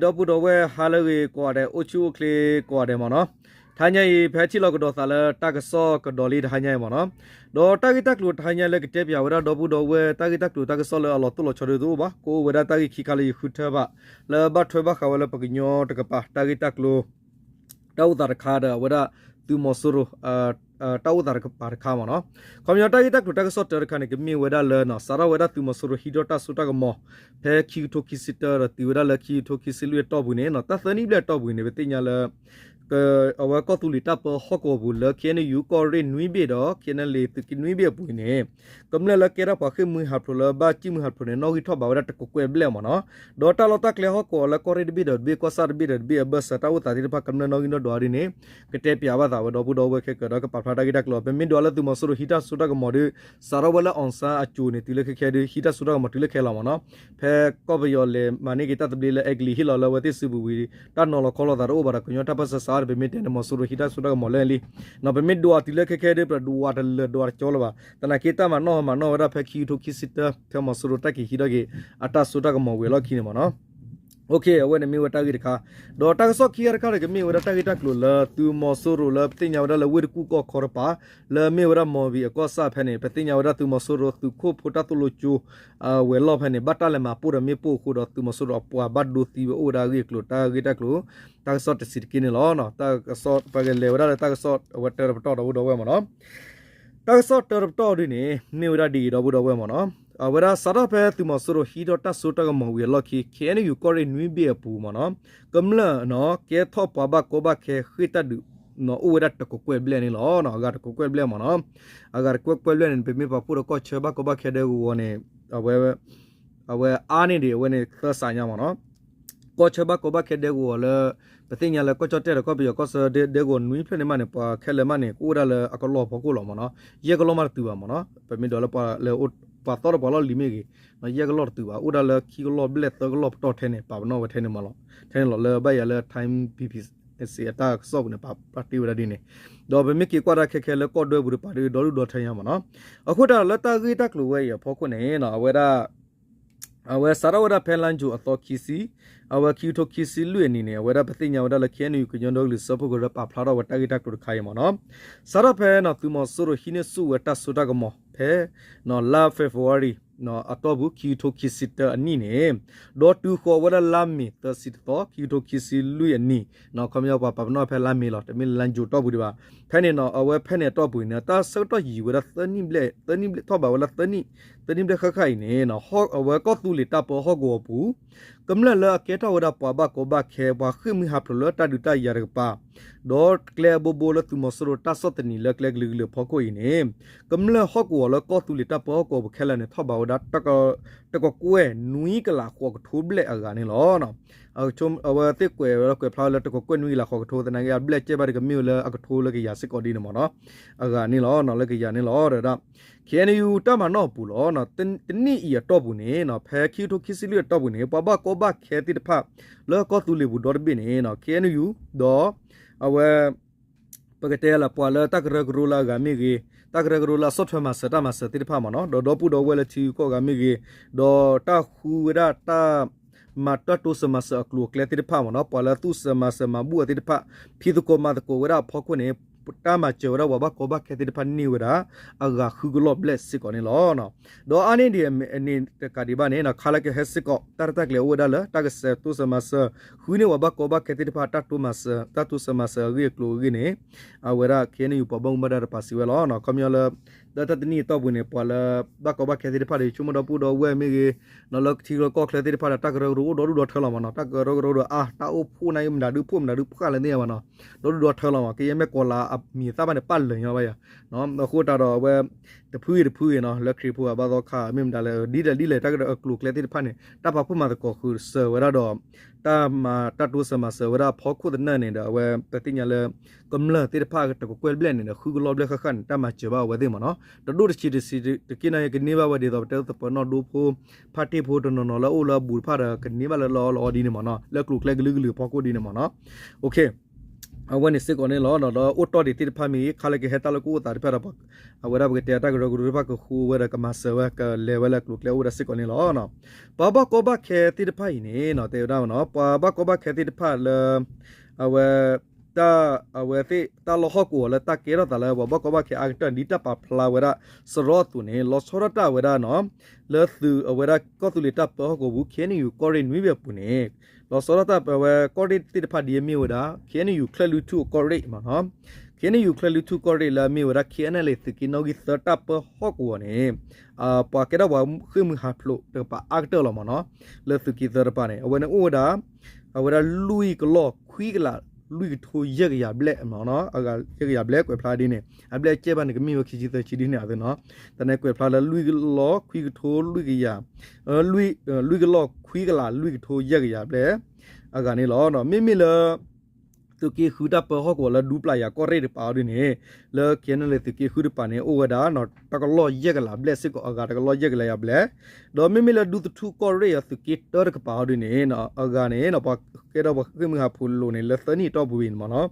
ဒီပုၢ်ဒီဝဲၢ်ဟါလၢအဂ့ၤကိးဂၤဒဲး အိၣ်ဆူၣ်အိၣ်ချ့ကိးဂၤဒဲးမ့ၢ်နီၤ. တဟါညါအံၤ ဖဲထံၣ်လိာ်ကဒီးသးလၢတၢ်ကစီၣ်ကဒီးလံတဟါညါအံၤမ့ၢ်နီၤ. ဒီးတၢ်ဂ့ၢ်တၢ်ကျိၤတဟါညါလၢကတဲပၠးဝဲဒၣ်ဒီပုၢ်ဒီဝဲၢ် တၢ်ဂ့ၢ်တၢ်ကျိၤတၢ်ကစီၣ်လၢအလီၤတိၢ်လီၤဆီဒ်သိးအိၣ်ဘၣ် ကအိၣ်ဝဲဒၣ်တၢ်ဂ့ၢ်ခံခါလၢယဃုထၢဘၣ် လၢဘၣ်ထွဲဘၣ်ဃးဝဲလၢပှၤကညီတကပၤ တၢ်ဂ့ၢ်တၢ်ကျိၤ တၢ်အိၣ်သးတခါဒီးအဝဲဒၣ်သုးမီၤစိရိၤ တၢ်အိၣ်သးတကပၤတခါမ့ၢ်နီၤ. ခီပညီတၢ်ဂ့ၢ်တၢ်ကျိၤတၢ်ကစီၣ်တၢတခါန့ၣ် ကမ့ၢ်ဝဲဒၣ်လၢ စးထီၣ်ဝဲဒၣ်သုးမီၤစိရိၤဟံးထီၣ်တၢ်စိတၢ်ကမီၤ ဖဲခံကထိခံဆံတၢဒီးတုၤဝဲဒၣ်လၢခံကထိခံဆံလွံၢ်အတီၢ်ပူၤန့ၣ် တၢ်သၢနံၣ်ဘျဲၣ်အတီၢ်ပူၤန့ၣ် ပသ့ၣ်ညါလၢ အဝဲကီၢ်သူလ့ၤတၢ်ပၢဟီၣ်ကဝီၤပူၤလၢ ခ့ၣ်အဲၣ်ယူၣ် ကီၢ်ရ့ၣ်နွံဘ့ၣ်ဒီး ခ့ၣ်အဲၣ်ယူၣ် သုးက့နွံဘ့ၣ်အပူၤအံၤန့ၣ် ကမျၢၢ်လၢကဲထီၣ်ပှၤဃ့ၢ်မှံဟးဖျိးလၢဘၣ်ဃ့ၢ်မှံဟးဖျိးန့ၣ် နီၣ်ဂံၢ်ထီၣ်ဘးဝဲဒၣ်တကကွဲၢ်ဘျဲၣ်မ့ၢ်နီၤ. ဒီးတၢ်လီၢ်တၢ်ကျဲဟီၣ်ကဝီၤလၢကီၢ်ရ့ၣ်တဘ့ၣ်ဒီးတဘ့ၣ် ကီၢ်ဆၣ်တဘ့ၣ်ဒီးတဘ့ၣ် အဘၢၣ်စၢၤတၢ်အိၣ်သးသ့ၣ်တဖၣ် ကမျၢၢ်နီၣ်ဂံၢ်နီၣ်ဒွးဒ်န့ၣ် ကတဲပၠးဘၣ်သးဝဲဒီပုၢ်ဒီဝဲၢ်ခဲကၢၤဒီးကပာ်ဖျါတၢ်ဂ့ၢ်တၢ်ကျိၤ ပမ့ၢ်ဒွးလၢသုးမီၤစိရိၤဟံးတၢ်စိတၢ်ကမီၤဒီး စးထီၣ်ဝဲလၢ အောင်ဆန်း အကြိုန့ၣ် တုၤလၢခဲခဲဒီး ဟံးတၢ်စိတၢ်ကမီၤတုၤလၢခဲလီၤမ့ၢ်နီၤ. ဖဲကီၢ်ပယီၤလဲၤမၤန့ၢ်က့ၤတၢ်သဘျ့လၢအဲကလံးဟ့ၣ်လီၤလၢအဝဲသ့ၣ်စုပူၤဝံၤ တၢ်နီၤလီၤခီလီၤသးတအိၣ်ဘၣ်ဒီး ကညီတၢ်ပၢၢ်ဆၢစးဒီး ပမ့ၢ်တဲန့ၣ် မီၤစိရိၤဟံးတၢ်စိတၢ်ကမီၤလၢလံ ပမ့ၢ်ဒွးတုၤလၢခဲခဲဒီး ပဒွးတလၢာ်ဒွးတကၠီလၢၤဘၣ် သနာ်က့ တၢ်မၤနီၣ်မၤနီၣ်ဝဲဒၣ်ဖဲခံကထိခံဆံတၢ ဖဲမီၤစိရိၤတၢ်က့ၤဟံးထီၣ်က့ၤ အတၢ်စိတၢ်ကမီၤဝံၤအလီၢ်ခံန့ၣ်မ့ၢ်နီၤ. အဝဲန့ၣ်မ့ၢ်ဝဲတၢ်ဂ့ၢ်တခါ ဒီးတၢ်ကစီၣ်ခံဂၤတခါဒီး ကမ့ၢ်ဝဲဒၣ်တၢ်ဂ့ၢ်တၢ်ကျိၤလၢ သုးမီၤစိရိၤလၢပသ့ၣ်ညါဝဲဒၣ်လၢဝ့ၢ်တကူၣ်ကီၢ်ခီတပၤ လၢအမ့ၢ်ဝဲဒၣ်မီၤဝံၤအကီၢ်ဆၣ်ဖဲန့ၣ် ပသ့ၣ်ညါဝဲဒၣ်သုးမီၤစိရိၤသုးခိၣ်ဖိတၢ်သိၣ်လိကၠိ ဝဲၤလီၢ်ဖဲန့ၣ် ဘၣ်တၢ်လဲၤမၤပိၢ်ဒီးမ့ၣ်ပိၢ်အဃိဒီး သုးမီၤစိရိၤအပှၤဘၣ်ဒိသံဝဲအိၣ်ဝဲဒၣ်အဂ့ၢ်အကျိၤ တၢ်ဂ့ၢ်တၢ်ကျိၤ တၢ်ကစီၣ်တဆံးတက့ၢ်န့ၣ်လီၤ. တၢ်ကစီၣ်ပကလဲၤဝဲဒၣ်လၢတၢ်ကစီၣ်အဝဲတၢတပတီၢ်ဒီပုၢ်ဒီဝဲၢ်မ့ၢ်နီၤ. တၢ်ကစီၣ်တၢတပတီၢ်ဒ်န့ၣ် မ့ၢ်ဝဲဒၣ်ဒ်အံၤဒီပုၢ်ဒီဝဲၢ်မ့ၢ်နီၤ. အဝဲဒၣ်စးထီၣ်ဖဲသုးမီၤစိရိၤဟံးထီၣ်တၢ်စိတၢ်ကမီၤဝံၤအလီၢ်ခံ ခ့ၣ်အဲၣ်ယူၣ် ကီၢ်ရ့ၣ်နွံဘ့ၣ်အပူၤမ့ၢ်နီၤ ကမျၢၢ်နီၤ ကဲထီၣ်ပှၤဘၣ်ကီဘၣ်ခဲဃ့ၢ်တၢ်ဒုး အိၣ်ဝဲဒၣ်တကကွဲၢ်ဘျဲၣ်န့ၣ်လီၤ. အဂၤတကကွဲၢ်ဘျဲၣ်မ့ၢ်နီၤ. အဂၤတကကွဲၢ်ဘျဲၣ်န့ၣ် ပမ့ၢ်ပာ်ဖှိၣ်ဒီးကီၢ်ဆၢဘၣ်ကီဘၣ်ခဲဒဲကဝီၤန့ၣ် အဝဲ အဝဲအါန့ၢ်ဒံးအဝဲန့ၣ်သၢစးညါမ့ၢ်နီၤ. ကီၢ်ဆၢဘၣ်ကီဘၣ်ခဲဒဲကဝီၤလၢ ပသ့ၣ်ညါလၢကီၢ်ကၠီၣ်တဲၣ်ဒီးကီၢ်ပယီၤကီၢ်ဆၢဒဲကဝီၤနွံဖျၢၣ်န့ၣ်မးန့ၣ် ပှၤခဲလၢာ်မးန့ၣ် ကအိၣ်ဝဲဒၣ်လၢအကလီၢ်ဖီခိၣ်လီၤမ့ၢ်နီၤ. ယဲၢ်ကလီၢ်မးတတုၤဘၣ်မ့ၢ်နီၤ. ပမ့ၢ်ဒွးလၢပှၤလၢ ပှၤသီဒီးပှၤလီၢ်လံၤမ့ၢ်ဂ့ၤ ယဲၢ်ကလီၢ်တတုၤဘၣ် အိၣ်ဒၣ်လၢခံကလီၢ်ဘျဲၣ်သၢကလီၢ်ပတီၢ်ထဲန့ၣ် ပာ်ပနီၣ်ဝဲထဲန့ၣ်မးလီၤ. ထဲန့ၣ်လီၤလၢဘၣ်ယၤလၢ Time BBC အတၢ်ကစီၣ်ပူၤန့ၣ် ပာ်တ့ၢ်ဝဲဒၣ်ဒ်န့ၣ်. ဒီးပမ့ၢ်က့ၤကွၢ်ဒၣ်ခဲခဲလၢကီၢ်ဒွဲပူၤတပၤဒီး ဒီဒူၣ်ဒီထၢညါမ့ၢ်နီၤ. အဃိတၢ်ဒီးလၢတၢ်ဂ့ၢ်တၢ်ကျိၤဝဲအံၤအဖီခိၣ်န့ၣ် အဝဲဒၣ် အဝဲစးထီၣ်ဝဲဒၣ်ဖဲလါယူၤအသီခံဆံ အဝဲခံကထိခံဆံလွံၢ်အနံၣ်န့ၣ် အဝဲဒၣ်ပသ့ၣ်ညါဝဲဒၣ်လၢ ခ့ၣ်အဲၣ်ယူၣ် ကညီဒီကလုာ်စၢဖှိၣ်ကရၢပာ်ဖျါထီၣ်ဝဲတၢ်ဂ့ၢ်တၢ်ကျိၤတခါအံၤမ့ၢ်နီၤ. စးထီၣ်ဖဲသုးမီၤစိရိၤဟံးန့ၢ်ဆူၣ်ဝဲတၢ်စိတၢ်ကမီၤဖဲ လါ February အတီၢ်ပူၤ ခံကထိခံဆံတၢအနံၣ်န့ၣ် ဒီးတုၤဃီၤဝဲဒၣ်လါမ့ၤသၢဆံတသီ ခံကထိခံဆံလွံၢ်အနံၣ် ခီပညီပှၤပာ်ပနီၣ်ဖဲလါမ့ၤလီၤ တမ့ၢ်လါယူၤအတီၢ်ပူၤဒံးဘၣ်. ဖဲန့ၣ်နီၤ အဝဲဖဲန့ၣ်အတီၢ်ပူၤန့ၣ် တၢ်ဆၢကတီၢ်ယံာ်ဝဲဒၣ်သၢနံၣ်ဘျဲၣ် သၢနံၣ်ဘျဲၣ်ထီၣ်ဘးဝဲလၢသၢနံၣ် သၢနံၣ်ဘျဲၣ်ဃၣ်ဃၣ်အံၤန့ၣ် အဝဲကီၢ်သူလ့ၤတၢ်ပၢဟီၣ်ကဝီၤပူၤ ကမျၢၢ်လၢအကဲထီၣ်ဝဲဒၣ်ပှၤဘၣ်ကီဘၣ်ခဲ ပှၤဃ့ၢ်မှံဟးဖျိးလၢတၢ်ဒုးတၢ်ယၤတကပၤ ဒီးကျဲအဘိဘိလၢသုးမီၤစိရိၤတၢ်ဆီၣ်သနံးလၢကျဲကလုာ်ကလုာ်အဖီခိၣ်အံၤန့ၣ် ကမျၢၢ်ဟီၣ်ကဝီၤလၢကီၢ်သူလ့ၤတၢ်ပၢဟီၣ်ကဝီၤပူၤခဲလၢာ်န့ၣ် ထီၣ်ဘးဝဲဒၣ် တကကွဲၢ်နွံကလးဃိးကထိဘျဲၣ်အဂၤန့ၣ်လီၤ. အဝဲသ့ၣ်ကွဲးဝဲဒၣ်ကွဲးဖျါဝဲလၢတကကွဲၢ်နွံကလးဃိးကထိ သနာ်က့အဘျဲၣ်ကဲဘၣ်တကမ့ၢ်ဝဲလၢအကထိလၢကယၤစ့ၢ်ကီးဒ်န့ၣ်မ့ၢ်နီၤ. အဂၤန့ၣ်လီၤ လၢကယၤန့ၣ်လီၤ ဒီး ခ့ၣ်အဲၣ်ယူၣ် တၢ်မၤနီၣ်အပူၤလီၤ. တနံၣ်အံၤအတီၢ်ပူၤန့ၣ် ဖဲခံကထိခံဆံလွံၢ်အတီၢ်ပူၤန့ၣ် ပှၤဘၣ်ကီဘၣ်ခဲသ့ၣ်တဖၣ် လၢကီၢ်သူလ့ၤပူၤဒီတဘ့ၣ်န့ၣ် ခ့ၣ်အဲၣ်ယူၣ် ဒီး အဝဲ ပကတဲလၢပှၤလၢတၢ်ကရၢကရိလၢအဂၤမ့ၢ်ဂ့ၤ တၢ်ကရၢကရိလၢအဆီၣ်ထွဲမၤစၢၤတၢ်မၤစၢၤသ့ၣ်တဖၣ်မ့ၢ်နီၤ ဒီးဒီပုၢ်ဒီဝဲၢ်လၢထံဂုၤကီၢ်ဂၤမ့ၢ်ဂ့ၤ ဒီးတၢ်ဃုဝဲဒၣ်တၢ် မၤတၢ်တိစၢၤမၤစၢၤအကျိၤအကျဲသ့ၣ်တဖၣ်မ့ၢ်နီၤ ပှၤလၢသူၣ်စၢၤမၤစၢၤမၤဘူၣ်အသ့ၣ်တဖၣ် ဖံသကိးမၤသကိးဝဲဒၣ်အဖီခိၣ်န့ၣ် တၢ်မၤစၢၤဝဲဒၣ်ပှၤဘၣ်ကီဘၣ်ခဲသ့ၣ်တဖၣ်န့ၢ်ဝဲဒၣ် အဂၤဃုကလီၢ်ဘျဲၣ်စ့ၢ်ကီးန့ၣ်လီၤ. ဒီးအါန့ၢ်ဒံးအန့ၣ်တကးဒံးဘၣ်န့ၣ် ခါလၢကဟဲစ့ၢ်ကီး တၢ်ရဲၣ်တၢ်ကျဲၤအိၣ်ဝဲဒၣ်လၢတၢ်ကစဲးတိစၢၤမၤစၢၤ ဃုန့ၢ်ပှၤဘၣ်ကီဘၣ်ခဲသ့ၣ်တဖၣ် တၢ်တိစၢၤမၤစၢၤအဂ့ၢ်အကျိၤအဂ့ၢ်န့ၣ် အဝဲဒၣ် ခ့ၣ်အဲၣ်ယူၣ် ပှၤဘၣ်မူဘၣ်ဒါတကပၤစံးဝဲလီၤ. ခီပညီလၢ လၢတၢ်တနံၣ်အတီၢ်ပူၤန့ၣ် ပှၤလၢဘၣ်ကီဘၣ်ခဲသ့ၣ်တဖၣ်ဒီး ဆိကမိၣ်ဒီပုၢ်ဒီဝဲၢ်မ့ၢ်ဂ့ၤ နီၤလၢထံလၢကီၢ်ချၢသ့ၣ်တဖၣ်ဒီး တၢ်ကရၢကရိအိၣ်ဒီဒူၣ်ဒီထၢလီၤမ့ၢ်နီၤ တၢ်ကရၢကရိဒီးအါ တၢ်အိၣ်ဖှိၣ်န့ၣ်မတၤဒုးဖှိၣ်မတၤဒုးဖှၣ်လၢန့ၣ်ဘၣ်နီၤ ဒီဒူၣ်ဒီထၢလီၤမ့ၢ် ကယဲၢ်မ့ၢ်ကိးလၢအမံၤအသၣ်ဘၣ်န့ၣ် ပၢ်လၢာ်ညီဘၣ်ယၤ အဃိတၢ်ဒီးအဝဲ တဖုဂ့ၤတဖုဂ့ၤနီၤ လၢခရံာ်ဖိအဘၣ်သီခါ မ့ၢ်မတၤလဲၣ် ဒ်လဲၣ်ဒ်လဲၣ် တၢ်ကရၢအကျိၤအကျဲသ့ၣ်တဖၣ်န့ၣ် တၢ်ပာ်ဖှိၣ်မၤသကိးဃုာ်စၢၤဝဲဒၣ်ဒီး တၢ်မၤတၢ်တိစၢၤမၤစၢၤဝဲဒၣ်အဖီခိၣ်သနၢၣ်န့ၣ်ဒီး အဝဲပသ့ၣ်ညါလၢ ကမျၢၢ်သ့ၣ်တဖၣ်တကကွဲၢ်ဘျဲၣ်န့ၣ်ဒီး ဃုကလီၢ်ဘျဲၣ်ဃၣ်ဃၣ်န့ၣ် တၢ်မၤစၢၤဘၣ်အဝဲသ့ၣ်မ့ၢ်နီၤ တဒိၣ်တဆံးတဆံးတက့ၢ်န့ၣ် ကန့ၢ်ဘၣ်ဝဲဒ်သိး ပတဲသပၢၤနီၣ်ဒိဖိ ဖါတ့ၢ်ဖိတနီၤနီၤလၢအအိၣ်လၢအဘူးတဖၣ်ဒီး ကန့ၢ်ဘၣ်လၢလၢအီလီအီဒ်န့ၣ်မ့ၢ်နီၤ လၢအကျိၤအကျဲကလုာ်ကလုာ်အဖီခိၣ်ဒ်န့ၣ်မ့ၢ်နီၤ OK အဝဲန့ၣ်စ့ၢ်ကီးန့ၣ်လီၤ. ဒီးအိၣ်တီၢ်ဒံးသ့ၣ်တဖၣ်မ့ၢ်ဂ့ၤ ခါလၢကဟဲတၢ်လၢကအိၣ်သးတဖၣ်ဒီး အဝဲဒၣ်ပကတဲအတၢ်ကရၢကရိတဖၣ်ကဃုဝဲဒီးကမၤစၢၤဝဲ ကလဲၤဝဲလၢအကျိၤအကျဲအိၣ်ဝဲဒၣ်စ့ၢ်ကီးန့ၣ်လီၤ. ပှၤဘၣ်ကီဘၣ်ခဲသ့ၣ်တဖၣ်အံၤန့ၣ် တဲဝဲဒၣ် ပှၤဘၣ်ကီဘၣ်ခဲသ့ၣ်တဖၣ်လၢ အဝဲ တၢ် အဝဲသ့ၣ်တၢ်လီၢ်ဟီၣ်ကဝီၤလၢတၢ်ကဲထီၣ်သးလၢပှၤဘၣ်ကီဘၣ်ခဲအါကတၢၢ် ဒ်တၢ်ပာ်ဖျါဝဲဒၣ်စရီအသိးန့ၣ် လီၤဆီဒၣ်တၢ်ဝဲဒၣ် လၢသုးအဝဲဒၣ်ကီၢ်သူလ့ၤတၢ်ပၢဟီၣ်ကဝီၤပူၤ ခ့ၣ်အဲၣ်ယူၣ် ကီၢ်ရ့ၣ်နွံဘ့ၣ်အပူၤန့ၣ် လီၤဆီဒၣ်တၢ်ဝဲကီၢ်ရ့ၣ်သ့ၣ်တဖၣ်ဒ်အမ့ၢ်ဝဲဒၣ် ခ့ၣ်အဲၣ်ယူၣ် ချၢၣ်လွံၢ်ထူၣ်ကီၢ်ရ့ၣ်မ့ၢ်နီၤ, ခ့ၣ်အဲၣ်ယူၣ် ချၢၣ်လွံၢ်ထူၣ်ကီၢ်ရ့ၣ်လၢအမ့ၢ်ဝဲဒၣ် ခ့ၣ်အဲၣ်ယူၣ် သုးက့နီၣ်ဂံၢ်သၢတၢ်ပၢဟီၣ်ကဝီၤန့ၣ် ပှၤကဲထီၣ်ပှၤဃ့ၢ်မှံဟးဖျိးတကပၤအါကတၢၢ်လီၤမ့ၢ်နီၤ, လၢသုးက့သၢတပၤန့ၣ် အဝဲန့ၣ်အိၣ်ဝဲဒၣ် အဝဲဒၣ်လွံၢ်ကလီၢ်ခွံကလးလွံၢ်ကထိယဲၢ်ကယၤဘျဲၣ် ယဲၢ်ကယၤဘျဲၣ်ကွဲးဖျါဒ်န့ၣ် အဘျဲၣ်ကဲဘၣ်န့ၣ်ကမ့ၢ်ဝဲခံဆံသၢဆံဒ်န့ၣ်အသိးနီၤ, တၢ်န့ၣ်ကွဲးဖျါလၢလွံၢ်ကလီၢ်ခွံကထိလွံၢ်ကယၤ လွံၢ်ကလီၢ်ခွံကလးလွံၢ်ကထိယဲၢ်ကယၤဘျဲၣ် အဂၤန့ၣ်လီၤ. မ့မ့ၢ်လၢ သုးက့ဃုတၢ်ပၢဟီၣ်ကဝီၤလၢဒူပျၢ်ယၤကီၢ်ရ့ၣ်တပၤအီၤဒ်န့ၣ် လၢ ခ့ၣ်အဲၣ်ယူၣ် သုးက့ဃုတပၤန့ၣ် အိၣ်ဝဲဒၣ် တကလီၢ်ယဲၢ်ကလးဘျဲၣ်စ့ၢ်ကီး အဂၤတကလီၢ်ယဲၢ်ကလးယၤဘျဲၣ်, ဒီးမ့မ့ၢ်လၢဒူသထူၣ်ကီၢ်ရ့ၣ်အီၤ သုးက့တၢတကပၤအီၤဒ်န့ၣ် အဂၤန့ၣ် ပှၤကဲထီၣ်ပှၤဃ့ၢ်မှံဟးဖျိးလိာ်န့ၣ် လၢသၢနံၣ်အတီၢ်ပူၤအံၤန့ၣ်မ့ၢ်နီၤ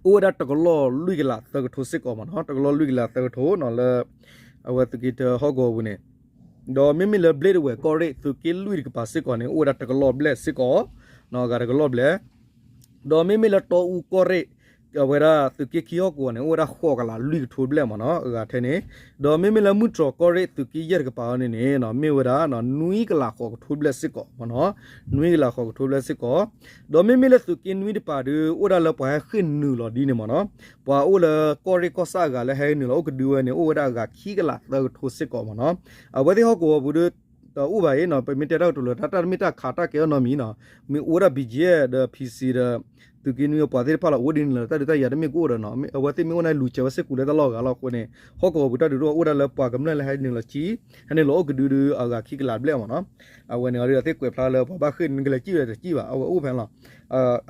အိၣ်ဝဲဒၣ်တကလီၢ်လွံၢ်ကလးသၢကထိစ့ၢ်ကီးမ့ၢ်နီၤ, တကလီၢ်လွံၢ်ကလးသၢကထိနီၤလၢ အဝဲသုးက့တၢဟီၣ်ကဝီၤပူၤန့ၣ်, ဒီးမ့မ့ၢ်လၢဘျ့ဒဝဲၢ်ကီၢ်ရ့ၣ် သုးက့လွံၢ်တကပၤစ့ၢ်ကီးန့ၣ် အိၣ်ဝဲဒၣ်တကလီၢ်ဘျဲၣ်စ့ၢ်ကီး, အဂၤတကလီၢ်ဘျဲၣ်, ဒီးမ့မ့ၢ်လၢတီအူကီၢ်ရ့ၣ် အဝဲဒၣ်သုးက့ခံဟီၣ်ကဝီၤန့ၣ် အိၣ်ဝဲဒၣ်ဃိးကလးလွံၢ်ကထိဘျဲၣ်မ့ၢ်နီၤ အဂၤထဲန့ၣ်, ဒီးမ့မ့ၢ်လၢမုၢ်တြီၢ်ကီၢ်ရ့ၣ် သုးက့ယဲၢ်တကပၤအီၤန့ၣ်န့ၣ် မ့ၢ်ဝဲဒၣ် နွံကလးဃိးကထိဘျဲၣ်စ့ၢ်ကီးမ့ၢ်နီၤ, နွံကလးဃိးကထိဘျဲၣ်စ့ၢ်ကီး, ဒီးမ့မ့ၢ်လၢသုးက့နွံတပၤဒီး အိၣ်ဒၣ်လၢပှၤဟဲဃ့ၢ်နုာ်လီၤဒ်န့ၣ်မ့ၢ်နီၤ, ပှၤအိၣ်လၢကီၢ်ရ့ၣ်ကီၢ်ဆၣ်အဂၤလၢဟဲနုာ်လီၤအိၣ်ကဒုဝဲန့ၣ် အိၣ်ဝဲဒၣ်အဂၤခံကလးသၢကထိစ့ၢ်ကီးမ့ၢ်နီၤ, အဝဲသ့ၣ်ဟီၣ်ကဝီၤပူၤဒီး တအိၣ်ဘၣ်အံၤနီၤ ပမ့ၢ်တဲတၢ်ကတိၤလၢတၢ်တမ့ၢ်တၢ်ခးတၢ်ကဲအီၣ်နီတမံၤနီၤ, မ့ၢ်အိၣ်ဝဲဒၣ် ဘီၣ်ကၠ့ၣ် ဒီး ဖံၣ်စံၣ် ဒီး သုးက့နွံအပှၤသ့ၣ်တဖၣ်လီၤ အိၣ်ဒ်န့ၣ်လီၤ တၢ်ဒုးတၢ်ယၤတမ့ၢ်ကအိၣ်ဒီးနီၤ, အဝဲသ့ၣ်မ့ၢ်အိၣ်န့ၣ်လူၤစၢၤဝဲစ့ၢ်ကီးလၢတၢ်လီၢ်အဂၤလီၤအဃိန့ၣ် ဟီၣ်ကဝီၤပူၤတၢ်ဒုးတအိၣ် အိၣ်ဒၣ်လၢပှၤကမျၢၢ်လၢဟဲနုာ်လီၤကံ ဟဲနုာ်လီၤအိၣ်ကဒုဒီးအဂၤခံကလးဘျဲၣ်မ့ၢ်နီၤ, အဝဲန့ၣ်အီၤဒ်အဝဲသ့ၣ်ကွဲးဖျါလၢပှၤဘၣ်ဃ့ၢ်နုာ်ကလဲၤကံၣ်ဝဲတကံၣ်ဘၣ် အဝဲအိၣ်ဖဲန့ၣ်လီၤ,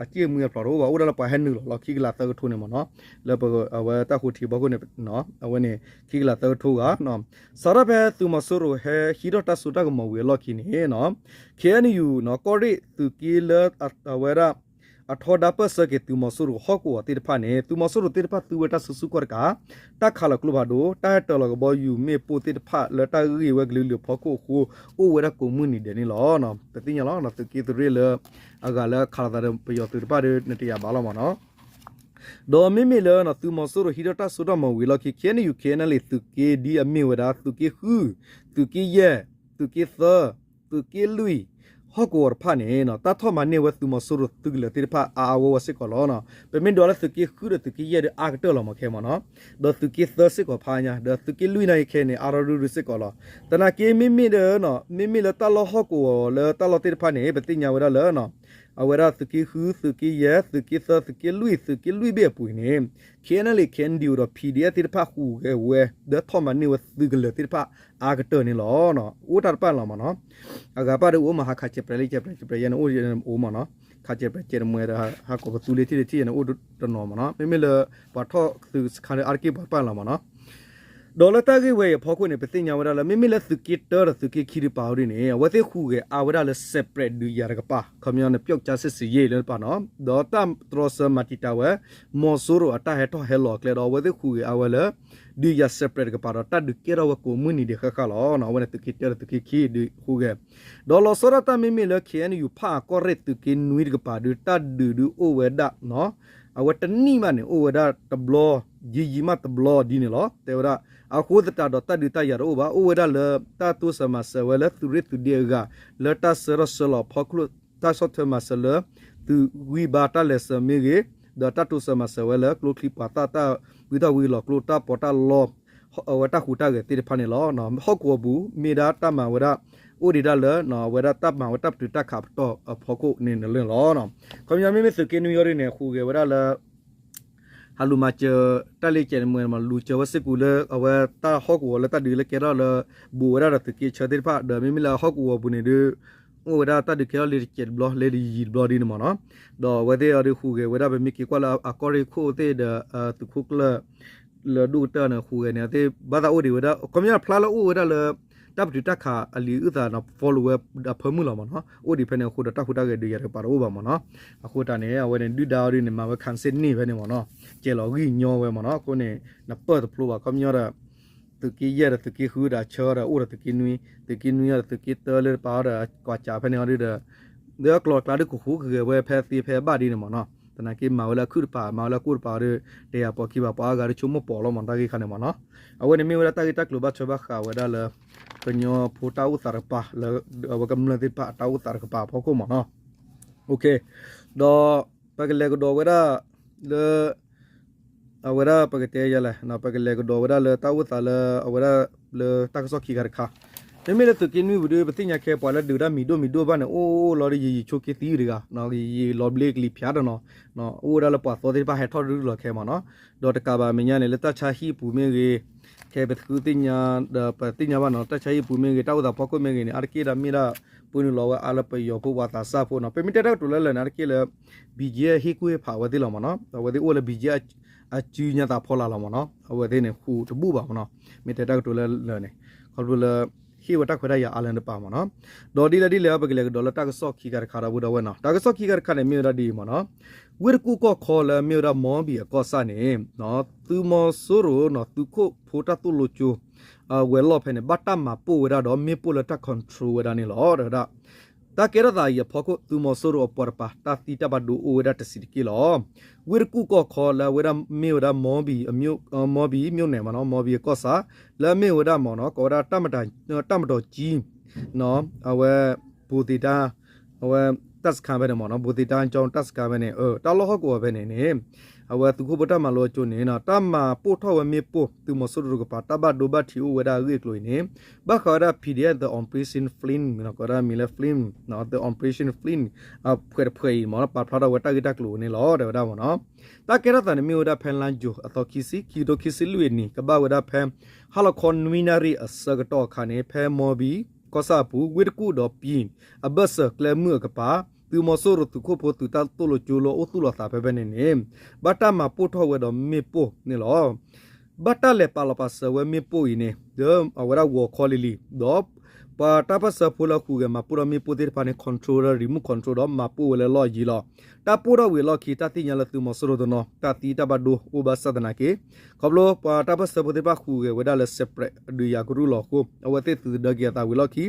အကံၣ်အမှံအဖျိးတအိၣ်ဘၣ် အိၣ်ဒၣ်လၢပှၤဟဲနုာ်လီၤလီၤခံကလးသၢကထိန့ၣ်မ့ၢ်နီၤ, လၢပ အဝဲတၢ်ဃိထံအဖီခိၣ်န့ၣ် အဝဲန့ၣ် ခံကလးသၢကထိဂၤ စးထီၣ်ဖဲသုးမီၤစိရိၤဟဲဟံးထီၣ်တၢ်စိတၢ်ကမီၤဝံၤအလီၢ်ခံန့ၣ် ခ့ၣ်အဲၣ်ယူၣ် ကီၢ်ရ့ၣ်သုးက့လၢအဝဲဒၣ် အထီဒါပၢၢ်ဆၢက့ၤသုးမီၤစိရိၤဟီၣ်ကဝီၤသ့ၣ်တဖၣ်န့ၣ် သုးမီၤစိရိၤသ့ၣ်တဖၣ်သူဝဲတၢ်စုဆူၣ်ခီၣ်တကး, တၢ်ခးလီၤကျိဖးဒိၣ်, တၢ်ဟဲတၢၤလီၤကဘီယူၤမ့ၣ်ပိၢ်သ့ၣ်တဖၣ်လၢတၢ်ဂ့ၢ်ဝဲကလုာ်ကလုာ်အဖီခိၣ်အဃိ အိၣ်ဝဲဒၣ်ကိးမုၢ်နံၤဒဲးန့ၣ်လီၤ. ပသ့ၣ်ညါလီၤ သုးက့သုးရ့ၣ်လၢ အဂၤလၢခးလိာ်သးဒီးပယီၤသုးတဖၣ်ဒီး နတယာ်ဘၣ်လီၤမ့ၢ်နီၤ ဒီးမ့မ့ၢ်လၢ သုးမီၤစိရိၤဟံးထီၣ်တၢ်စိတၢ်ကမီၤဝံၤအလီၢ်ခံ ခ့ၣ်အဲၣ်ယူၣ် ခ့ၣ်အဲၣ်ယူၣ် သုးက့ဒ်အမ့ၢ်ဝဲဒၣ် သုးက့ဃု, သုးက့ယဲၢ်, သုးက့သၢ, သုးက့လွံၢ် ဟီၣ်ကဝီၤတဖၣ်န့ၣ် တၢ်ထီၣ်မၤန့ၢ်ဝဲသုးမီၤစိရိၤသုးကလၢၤသ့ၣ်တဖၣ်အါအါဂီၢ်ဂီၢ်စ့ၢ်ကီးလီၤ. ပမ့ၢ်ဒွးလၢသုးက့ဃုဒီးသုးက့ယဲၢ်ဒီးအါကတၢၢ်လီၤမ့ၢ်ခဲမ့ၢ်နီၤ, ဒီးသုးက့သၢစ့ၢ်ကီးဖးညါ ဒီးသုးက့လွံၢ်နာ်က့ခဲန့ၣ် အါထီၣ်ရုၢ်ရုၢ်စ့ၢ်ကီးလီၤ. သနာ်က့မ့မ့ၢ်ဒီး မ့မ့ၢ်လၢတၢ်လီၢ်ဟီၣ်ကဝီၤလၢတၢ်လီၢ်သ့ၣ်တဖၣ်န့ၣ် ပသ့ၣ်ညါဝဲဒၣ်လၢ အဝဲဒၣ်သုးက့ဃု, သုးက့ယဲၢ်, သုးက့သၢ, သုးက့လွံၢ်, သုးက့လွံၢ်ဘ့ၣ်အပူၤအံၤန့ၣ် ခ့ၣ်အဲၣ်ယူၣ် ခ့ၣ်အဲၣ်ယူၣ် ဒီး ပီၣ်ဒီဖၣ် ဃုာ်ဂဲၤဝဲ ဒီးထီၣ်မၤန့ၢ်ဝဲသုးကလၢၤသ့ၣ်တဖၣ်အါကတၢၢ်န့ၣ်လီၤ. အိၣ်တၢ်တဖၣ်လီၤမ့ၢ်နီၤ, အဂၤပၣ်ဒီးအိၣ်မး ဟးခးစဲးပြဲးလံ စဲးပြဲး စဲးပြဲးယဲၢ်န့ၣ်အိၣ်မ့ၢ်နီၤ, ခးစဲးပြဲးစဲးတမှဲဒီး ဟးကိးပသူလ့ၤထံၣ်လ့ၤထံၣ်ယဲၢ်န့ၣ်အိၣ်တနီၤမ့ၢ်နီၤ, မ့မ့ၢ်လၢ ပှၤထီၣ်သုးစခါလၢအါတက့ၢ်ပှၤတဖၣ်လီၤမ့ၢ်နီၤ ဒီးလၢတၢ်ဂ့ၢ်ဝဲအံၤအဖီခိၣ်န့ၣ် ပသ့ၣ်ညါဝဲဒၣ်လၢ မ့မ့ၢ်လၢသုးက့တၢဒီးသုးက့ခံတပၤအီၤဒ်န့ၣ် အဝဲသ့ၣ်ဟူးဂဲၤအါဝဲဒၣ်လၢ separate ဒုးယၤတကပၤ ခီပညီန့ၣ် ပျောက်ကျားစစ်ဆင်ရေး လၢတပၤနီၤ, ဒီးတၢ်တြီဆၢမၤတံာ်တာ်ဝဲ မီၤစိရိၤအတၢ်ဟဲထီၣ်ဟဲလီၤအကျဲဒီး အဝဲသ့ၣ်ဟူးဂဲၤအါဝဲလၢ ဒုးယၤ separate တကပၤဒီး တၢ်ဒုးကဲထီၣ်ဝဲကိးမုၢ်နံၤဒဲးဃၣ်ဃၣ်လီၤ. အဝဲန့ၣ်သုးက့တၢဒီးသုးက့ခံဒုးဟူးဂဲၤ ဒီးလီၤဆီဒၣ်တၢ်မ့မ့ၢ်လၢ ခ့ၣ်အဲၣ်ယူၣ် ဖၣ်အကီၢ်ရ့ၣ်သုးက့နွံတကပၤဒုး တၢ်ဒုးဒုးအိၣ်ဝဲဒၣ် အဝဲတနံၣ်မးန့ၣ် အိၣ်ဝဲဒၣ်တဘျီ, ယံာ်ယံာ်မးတဘျီဒ်န့ၣ်လီၤ. တဲဝဲဒၣ် အဃိသတးဒီးတၢ်ဒုးတၢ်ယၤတအိၣ်ဘၣ်, အိၣ်ဝဲဒၣ်လၢတၢ်တိစၢၤမၤစၢၤဝဲလၢသုးရ့ၣ်သုးဒ့အဂၤ လၢတၢ်ဆှၢထီၣ်ဆှၢလီၤအဖီခိၣ်, တၢ်ဆီၣ်ထွဲမၤစၢၤလၢ သုးဂံၢ်ဘါတၢ်လဲၤဆှၢမ့ၢ်ဂ့ၤ, ဒီးတၢ်တိစၢၤမၤစၢၤဝဲလၢကျိချံမျိာ်သၣ် တၢ်ဝံထီၣ်ဝံလီၤကျိ တၢ်ပီးတၢ်လီ အဝဲတၢ်ဟူးတၢ်ဂဲၤသ့ၣ်တဖၣ်န့ၣ်လီၤ. ဟီၣ်ကဝီၤပူၤ မ့ၢ်ဒၣ်တၢ်မၤဝဲဒၣ် အိၣ်ဒံးဒၣ်လၢ အဝဲဒၣ်တၢ်မၤဝဲတၢ်ပတုာ်တၢ်ခးပတီၢ်အဖီခိၣ်န့ၣ်လီၤ. ခီပညီမ့မ့ၢ်သုးက့နွံအီၤဒ်န့ၣ် ဟူးဂဲၤဝဲဒၣ်လၢ ဟးလူၤမၤစၢၤ တၢ်လ့စဲးတမှဲၤ လူၤစၢၤဝဲစ့ၢ်ကီးလၢ အဝဲတၢ်ဟီၣ်ကဝီၤလၢတၢ်ဒုးလၢကဲထီၣ်လၢ ဘူးဝဲဒၣ်ဒီးသုးက့ဆၢသ့ၣ်တဖၣ် ဒီးမ့မ့ၢ်လၢအဟီၣ်ကဝီၤပူၤန့ၣ်ဒုး အိၣ်ဝဲဒၣ်တၢ်ဒုးကဲထီၣ်လၢတစဲးတဘျီ လၢတယံာ်တဘျီဒ်န့ၣ်မ့ၢ်နီၤ, ဒီးအဝဲသ့ၣ်အီၤဒုးဟူးဂဲၤဝဲဒၣ် ပမ့ၢ်က့ၤကွၢ်လၢအကီၢ်ရ့ၣ်ခိၣ်သ့ၣ်ဒီး သုးခိၣ်ကျၢၢ် လၢဒိၣ်ကတၢၢ်န့ၣ် ဟူးဂဲၤန့ၣ် အဝဲသ့ၣ်ဘၣ်သးအိၣ်ဒံးဝဲဒၣ် ခီပညီဖျါလၢအိၣ်ဝဲဒၣ်လၢ တၢ်ပတုာ်တၢ်ခးအလံာ်အုၣ်သးနီၤ follow ဝဲအဖၢမုၢ်လီၤမ့ၢ်နီၤ. အိၣ်ဒံးဖဲန့ၣ်အဃိဒီးတၢ်ဟူးတၢ်ဂဲၤဒုးယၤတကပၤတအိၣ်ဘၣ်မ့ၢ်နီၤ. အဃိတၢ်န့ၣ် အဝဲန့ၣ်ဒုၣ်ဒါအီၤဒ်န့ၣ် မၤဝဲ cancel န့ၢ်ဖဲန့ၣ်မ့ၢ်နီၤ. ကဲလီၤဂံၢ်ညီဝဲမ့ၢ်နီၤ. အဃိန့ၣ် နပၢၢ်တဖျိဘၣ် ခီပညီဒီး သုးက့ယဲၢ်ဒီးသုးက့ဃုဒီးအဆၢဒီး အိၣ်ဒီးသုးက့နွံ, သုးက့နွံဒီးသုးက့တၢလၢတပၤအီၤဒီး ကွၢ်စးဖဲန့ၣ်အီၤဒ်ဒီး လၢအကျိၤအကျဲဒ်ကဃူကဂဲၤဝဲဖဲသ့ဖဲဘၣ်ဒ်န့ၣ်မ့ၢ်နီၤ. သနာ်က့မၤဝဲလၢအခုၣ်တပၤ မၤဝဲလၢအကိၣ်တပၤအီၤဒီး တယာ်ပိာ်ခံဘၣ် ပှၤအါဂၤဒ်ဆိကမိၣ်ပိာ်လီၤမ့ၢ် တၢ်ဂ့ၢ်ခါန့ၣ်မ့ၢ်နီၤ. အဝဲန့ၣ်မ့ၢ်ဝဲဒၣ်တၢ်ဂ့ၢ်တၢ်ကျိၤဘၣ်ထွဲဘၣ်ဃးဝဲဒၣ်လၢ ကညီဖိတၢ်အိၣ်သးတကပၤ လၢအဝဲကမျၢၢ်သ့ၣ်တဖၣ်အတၢ်အိၣ်သးတကပၤအဖီခိၣ်မ့ၢ်နီၤ. ဒီးပကလဲၤကဒီးဝဲဒၣ်လၢ အဝဲဒၣ်ပကတဲယလဲၣ် ပကလဲၤကဒီးဝဲဒၣ်လၢတၢ်အိၣ်သးလၢအဝဲဒၣ်လၢတၢ်ကစီၣ်ခံခါတခါ, မ့မ့ၢ်လၢသုးက့နွံပူၤဒီး ပသ့ၣ်ညါခဲပှၤလၢဒုးတၢ်မံၤဒိၣ်မံၤဒိၣ်ဘၣ်န့ၣ် အိၣ်အိၣ်လီၤဒီးယံာ်ယံာ်ဆိက့သံတဂၤ, ယံာ်လီၤဘျ့ကလံၤဖၠးဒီးနီၤ, အိၣ်ဝဲဒၣ်လၢပှၤသီသ့ၣ်တဖၣ်ဟဲထီၣ်ဒုးလီၤခဲမ့ၢ်နီၤ, ဒီးတကးဘၣ်မဲာ်ညါန့ၣ် လၢတၢ်ဆါဟံၣ်ပူၤမ့ၢ်ဂ့ၤ, ခဲပသ့ၣ်ညါဘၣ်နီၤ တၢ်ဆါဟံၣ်ပူၤမ့ၢ်ဂ့ၤ တၢ်အိၣ်သးဖီခိၣ်မ့ၢ်ဂ့ၤန့ၣ် အါတက့ၢ်ဒီးမ့ၢ်ဒၣ် ပှၤနုာ်လီၤဝဲအါလၢပယီၤဖိပှၤသးစၢ်ဖိနီၤ, ပမ့ၢ်တဲတၢ်ကတိၤလၢလၢာ်န့ၣ် အါတက့ၢ်လၢ BGF ဟ့ၣ်ကူၣ်ဟ့ၣ်ဖးဝဲသ့ၣ်လီၤမ့ၢ်နီၤ, အဝဲသ့ၣ်အိၣ်လၢ BGF အစုညါသးဖီလာ်လီၤမ့ၢ်နီၤ, အဝဲသ့ၣ်န့ၣ် ဃူတဘူၣ်ဘၣ်မ့ၢ်နီၤ, မ့ၢ်တဲတၢ်ကတိၤလၢလၢာ်န့ၣ်, ခီဖျိလၢ ဟ့ၣ်ဝဲတၢ်ခွဲးတၢ်ယာ်အါလၢတပၤမ့ၢ်နီၤ, ဒီးဒ်လဲၣ်ဒ်လဲၣ် ပကလဲၤကဒီးလၢတၢ်ကစီၣ်ခံခါတခါဒီးဝဲဒီးဝဲနီၤ, တၢ်ကစီၣ်ခံခါတခါန့ၣ် မ့ၢ်ဝဲဒၣ်ဒ်အံၤမ့ၢ်နီၤ, ဝ့ၢ်တကူၣ်ကီၢ်ခီလၢမ့ၢ်ဝဲဒၣ်မီဘံၣ်အကီၢ်ဆၣ်န့ၣ် သုးမီၤစိရိၤနီၤ သုးခိၣ်ဖိတၢ်သိၣ်လိကၠိ အဝဲၤလီၢ်ဖဲန့ၣ် ဘၣ်တၢ်မၤပိၢ်ဝဲဒၣ်ဒီးမ့ၣ်ပိၢ်လၢတၢ် control ဝဲဒၣ်န့ၣ်လီၤ တဲဝဲဒၣ်, တၢ်ကဲထီၣ်သးအံၤအဖီခိၣ် သုးမီၤစိရိၤအပှၤတပၤ တၢ်သံတၢ်ဘၣ်ဒိအိၣ်ဝဲဒၣ်တဆံးတက့ၢ်လီၤ. ဝ့ၢ်တကူၣ်ကီၢ်ခီလၢအဝဲဒၣ်မ့ၢ်ဝဲဒၣ်မီဘံၣ်, မီဘံၣ် မြို့နယ် မ့ၢ်နီၤ, မီဘံၣ်အကီၢ်ဆၣ် လၢအမ့ၢ်ဝဲဒၣ်မ့ၢ်နီၤ ကိးဝဲဒၣ် တပ်မတော်ကြီး အဝဲ ဗိုလ်သင်တန်း အဝဲ တပ်စခန်း ဖဲန့ၣ်မ့ၢ်နီၤ ဗိုလ်သင်တန်းကျောင်း တပ်စခန်း ဖဲန့ၣ် တၢ်လီၢ်ဟီၣ်ကဝီၤဖဲန့ၣ်န့ၣ် အဝဲသုးခိၣ်ဖိတၢ်မၤလိအကၠိန့ၣ် တၢ်မၤပိၢ်ထီၣ်ဝဲမ့ၣ်ပိၢ် သုးမီၤစိရိၤတကပၤ တၢ်ဘၣ်ဒိဘၣ်ထံးအိၣ်ဝဲဒၣ်အဂ့ၢ်အကျိၤအံၤန့ၣ် ဘၣ်ဃးဝဲဒၣ် PDF The Operation Flint မ့ၢ်နီၤ ကိးဝဲဒၣ်မံၤလၢ Flint နီၤ The Operation Flint အဖှဲးတဖှဲးအံၤမ့ၢ်နီၤ ပာ်ဖျါထီၣ်ဝဲတၢ်ဂ့ၢ်တၢ်ကျိၤန့ၣ်လီၤ တဲဝဲဒၣ်မ့ၢ်နီၤ တၢ်ကဲထီၣ်သးန့ၣ်မ့ၢ်ဝဲဒၣ်ဖဲ လါယူၤ အသီခံဆံ ခံကထိခံဆံလွံၢ်အနံၣ် ကဘၣ်ဝဲဒၣ်ဖဲ ဟါလီၤခီနွံနၣ်ရံၣ်အဆၢကတီၢ်အခါန့ၣ် ဖဲမီဘံၣ်ကီၢ်ဆၣ်အပူၤ ဝ့ၢ်တကူၣ်ဒီးပံၤ အဘၢၣ်စၢၤကျဲမုၢ်အကပၤ သုးမီၤစိရိၤသုးခိၣ်ဖိသုးတၢ်သိၣ်လိကၠိလၢအိၣ်သူၣ်လီၤသးဖဲဖဲန့ၣ်န့ၣ် ဘၣ်တၢ်မၤပိၢ်ထီၣ်ဝဲဒီးမ့ၣ်ပိၢ်န့ၣ်လီၤ. ဘၣ်တၢ်လဲၤပာ်လီၤပာ်စၢၤဝဲမ့ၣ်ပိၢ်အံၤန့ၣ် လၢအဝဲဒၣ်ဂီၤခီလံၤလံၤ ဒီး ပှၤတၢ်ပၢၢ်ဆၢဖိလၢဟူးဂဲၤမၤပိၢ်ထီၣ်မ့ၣ်ပိၢ်သ့ၣ်တဖၣ်န့ၣ် control ဒီး remote control ဒီးမၤပိၢ်ဝဲလၢလီၢ်ယံၤလီၤ. တၢ်ပိၢ်ထီၣ်ဝံၤအလီၢ်ခံ တၢ်သ့ၣ်ညါလၢသုးမီၤစိရိၤတနီၤ တၢ်သံတၢ်ဘၣ်ဒိအိၣ်ဘၣ်ဆၣ်သနာ်က့ ခီဖျိပှၤတၢ်ပၢၢ်ဆၢဖိသ့ၣ်တဖၣ်ဟူးဂဲၤဝဲဒၣ်လၢ separate အဒုးယၤကရူၢ်လီၤအဃိ အဝဲသ့ၣ်သုးသဒၢက့ၤအသးဝံၤအလီၢ်ခံ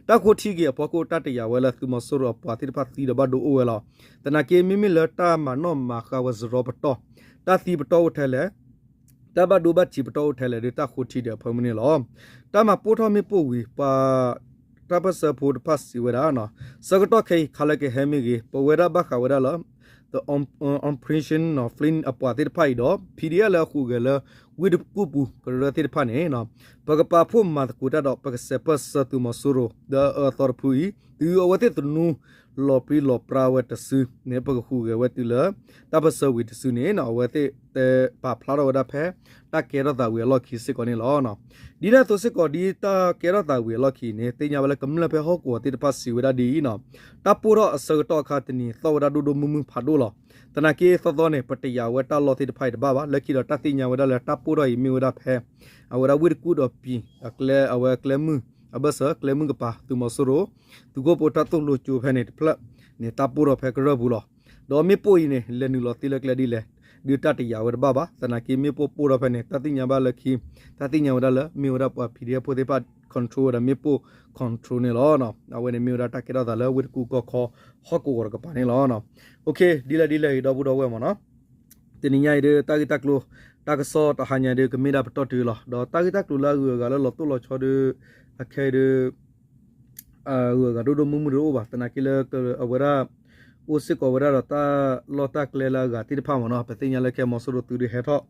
တၢ်ဃိထံက့ၤအဖီခိၣ် တၢ်တယာ်ဝဲလၢသုးမီၤစိရိၤအပှၤသ့ၣ်တဖၣ်သံဒီးဘၣ်ဒိအိၣ်ဝဲလီၤ. သနာ်က့ မ့မ့ၢ်လၢတၢ်မၤနီၣ်မၤဃါဝဲစရီပတီၢ် တၢ်သံပတီၢ်အိၣ်ထဲလဲၣ် တၢ်ဘၣ်ဒိဘၣ်ထံးပတီၢ်အိၣ်ထဲလဲၣ်ဒီး တၢ်ဃိထံဒံးအဖၢမုၢ်န့ၣ်လီၤ. တၢ်မၤပိၢ်ထီၣ်မ့ၣ်ပိၢ်ဝံၤ ပှၤတၢ်ပၢၢ်ဆၢဖိတဖၣ်စံးဝဲဒၣ် ဆၢကတီၢ်ခဲအံၤ ခါလၢကဟဲမ့ၢ်ဂ့ၤ ပဝဲဒၣ်ဘၣ်ဃးဝဲဒၣ်လၢ Operation Flint အပှၤသ့ၣ်တဖၣ်အံၤဒီး PDF လၢအဟူးဂဲၤလၢ ဝ့ၢ်တကူၣ်ပူၤကရၢသ့ၣ်တဖၣ်န့ၣ် ပကပာ်ဖှိၣ်မၤသကိးတၢ်ဒီး ပကစဲးပၢၢ်ဆၢသုးမီၤစိရိၤ ဒီးအအၢအသီတဖုအံၤ တုၤအဝဲသ့ၣ်သနူလီၤပြံလီၤပြါဝဲတစုန့ၣ် ပကဟူးဂဲၤဝဲတုၤလၢ တၢ်ပၢၢ်ဆၢဝံၤတစုန့ၣ် အဝဲသ့ၣ်တဲပာ်ဖျါထီၣ်ဝဲဒၣ်ဖဲ တၢ်ကဲထီၣ်သးဝံၤအလီၢ်ခံစ့ၢ်ကီးန့ၣ်လီၤ. ဒ်န့ၣ်အသိးစ့ၢ်ကီး ဒ်တၢ်ကဲထီၣ်သးဝံၤအလီၢ်ခံန့ၣ် သ့ၣ်ညါဝဲလၢကမျၢၢ်ဖဲဟီၣ်ကဝီၤသ့ၣ်တဖၣ်စံးဝဲဒၣ်ဒ်အံၤ, တၢ်ပိၢ်ထီၣ်အဆၢကတီၢ်အခါတနံၤ သီၣ်ဝဲဒၣ်ဒိၣ်ဒိၣ်မုၢ်မုၢ်ဖးဒိၣ်လီၤ. သနာ်က့သီသီန့ၣ် ပတယာ်ဝဲတၢ်လီၢ်သ့ၣ်တဖၣ်အံၤတဘၣ်ဘၣ်. လၢခံဒီးတၢ်သ့ၣ်ညါဝဲဒၣ်လၢတၢ်ပိၢ်ထီၣ်အံၤမ့ၢ်ဝဲဒၣ်ဖဲ အဝဲဒၣ်ဝ့ၢ်တကူၣ်ဒီးပံၤ အကျဲ အဝဲကျဲမုၢ် အဘၢၣ်စၢၤကျဲမုၢ်ကပၤ သုးမီၤစိရိၤ သုးခိၣ်ဖိတၢ်သိၣ်လိကၠိဖဲန့ၣ်တဖျၢၣ်န့ၣ် တၢ်ပိၢ်ထီၣ်ဖဲကရၢၢ်ပူၤလီၤ. ဒီးမ့ၣ်ပိၢ်အံၤန့ၣ် လဲၤနုာ်လီၤသ့လၢကျဲဒ်လဲၣ် ဒုးတၢ်တယာ်ဝဲတဘၣ်ဘၣ်. သနာ်က့မ့ၣ်ပိၢ်ပိၢ်ထီၣ်ဖဲန့ၣ် တၢ်သ့ၣ်ညါဘၣ်လၢခံ တၢ်သ့ၣ်ညါဝဲဒၣ်လၢ မ့ၢ်ဝဲဒၣ်ပှၤ PDF ဖိသ့ၣ်တဖၣ် control ဝဲဒၣ်မ့ၣ်ပိၢ် control န့ၣ်လီၤ. အဝဲန့ၣ်မ့ၢ်ဝဲဒၣ်တၢ်ကဲထီၣ်သးလၢဝ့ၢ်တကူၣ်ကီၢ်ခီ ဟီၣ်ကဝီၤတကပၤန့ၣ်လီၤ. ဒ်လဲၣ်ဒ်လဲၣ်ဂ့ၤ ဒီပုၢ်ဒီဝဲၢ်မ့ၢ်နီၤ တနံၤညါအံၤဒီး တၢ်ဂ့ၢ်တၢ်ကျိၤ တၢ်ကစီၣ်တဟါညါဒီး ကမ့ၢ်ဒၣ်ပတီၢ်တုၤလီၤ. ဒီးတၢ်ဂ့ၢ်တၢ်ကျိၤလၢအဂုၤအဂၤလၢလီၤတိၢ်လီၤဆီဒီး အခဲအံၤဒီး အဂုၤအဂၤဒိၣ်ဒိၣ်မုၢ်မုၢ်တအိၣ်ဘၣ်. သနာ်က့လၢ အဝဲဒၣ် အိၣ်စ့ၢ်ကီးဝဲဒၣ်ဒီးတၢ်လီၢ်တၢ်ကျဲလၢအဂၤသ့ၣ်တဖၣ်မ့ၢ်နီၤ. ပသ့ၣ်ညါလၢခဲမီၤစိရိၤသုးဒုးဟဲထီၣ်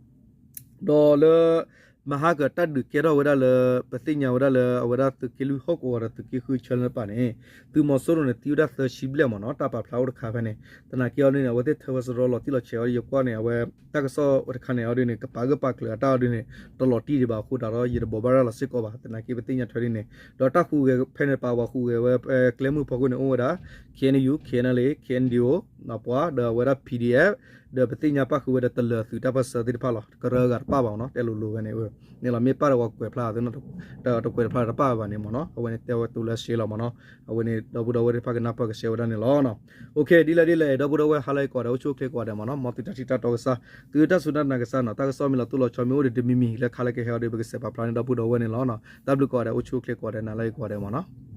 ဒီးလၢ မဟါကတၢၢ်ဒုးကဲထီၣ်ဝဲဒၣ်လၢ ပသ့ၣ်ညါဝဲဒၣ်လၢ အဝဲဒၣ်သုးက့လွံၢ်ဟီၣ်ကဝီၤဒီးသုးက့ဃုဆၢလၢပာ်န့ၣ် သုးမီၤစိရိၤန့ၣ် သံဝဲဒၣ်သၢဆံဘျဲၣ်မ့ၢ်နီၤ. တၢ်ပာ်ဖျါအိၣ်တခါဖဲန့ၣ် သနာ်က့အီၤဒ်န့ၣ် အဝဲသ့ၣ်ထၢဝဲစရီလီၤတံၢ်လီၤဆဲးအီၤဒီး ယကွၢ်န့ၣ် အဝဲ တၢ်ကစီၣ်တခါန့ၣ်အီၤဒ်န့ၣ် ကပာ်ဂၢၢ်ပာ်ကျၢၤအတၢ်အီၤဒ်န့ၣ် တလီၤတံၢ်ဒံးဘၣ်အဃိ တၢ်ဒီးယတဘိးဘၣ်ရၤလီၤစ့ၢ်ကီးဘၣ်. သနာ်က့ပသ့ၣ်ညါထွဲဒ်န့ၣ် ဒီးတၢ်ဟူးဂဲၤဖဲန့ၣ်တပၤ ပှၤဟူးဂဲၤဝဲကျဲမုၢ်ဖီခိၣ်န့ၣ် အိၣ်ဝဲဒၣ် KNU, KNLA, KNDO ပှၤဒီးအဝဲဒၣ် P D F ဒီးပသ့ၣ်ညါပၣ်ဃုာ်ဝဲဒီးတလၢၤသုးတၢ်ပၢၢ်ဆၢသ့ၣ်တဖၣ်လီၤ. ကရၢဂၤတပၣ်ဘၣ်မ့ၢ်နီၤ, တဲလိၤလိၤဝဲန့ၣ်, န့ၣ်လီၤ. မ့ၢ်ပၣ်တဝီကွဲးဖျါသ့နီၤ, တကွဲးတဖျါတပၣ်ဘၣ်န့ၣ်မ့ၢ်နီၤ, အဝဲန့ၣ်တဲဝဲတူၢ်လၢရှဲလီၤမ့ၢ်နီၤ. အဝဲန့ၣ် ဒီပုၢ်ဒီဝဲၢ်သ့ၣ်တဖၣ်ကနၢ်ပၢၢ်ကဆှဲဝဲဒၣ်န့ၣ်လီၤ. အိၣ်ခ့ ဒ်လဲၣ်ဒ်လဲၣ် ဒီပုၢ်ဒီဝဲၢ်ဟါလၢအဂ့ၤကိးဂၤဒဲး အိၣ်ဆူၣ်အိၣ်ချ့ကိးဂၤဒဲးမ့ၢ်နီၤ, မ်သုတၢ်ထံၣ်တၢ်တီကစၢ်, သုတၢ်စူၢ်တၢ်နာ်ကစၢ်နီၤ, တၢ်ကစီၣ်မ့ၢ်လီၤတိၢ်လီၤဆီ မ့ၢ်အိၣ်ဒီးတမံၤမံၤလၢခါလၢကဟဲအီၤဒီး ပကစဲးပာ်ဖျါန့ၢ်ဒီပုၢ်ဒီဝဲၢ်န့ၣ်လီၤ. တၢ်ဘျုးကိးဂၤဒဲး အိၣ်ဆူၣ်အိၣ်ချ့ကိးဂၤဒဲး နၤလၢအဂ့ၤကိးဂၤဒဲးမ့ၢ်နီၤ.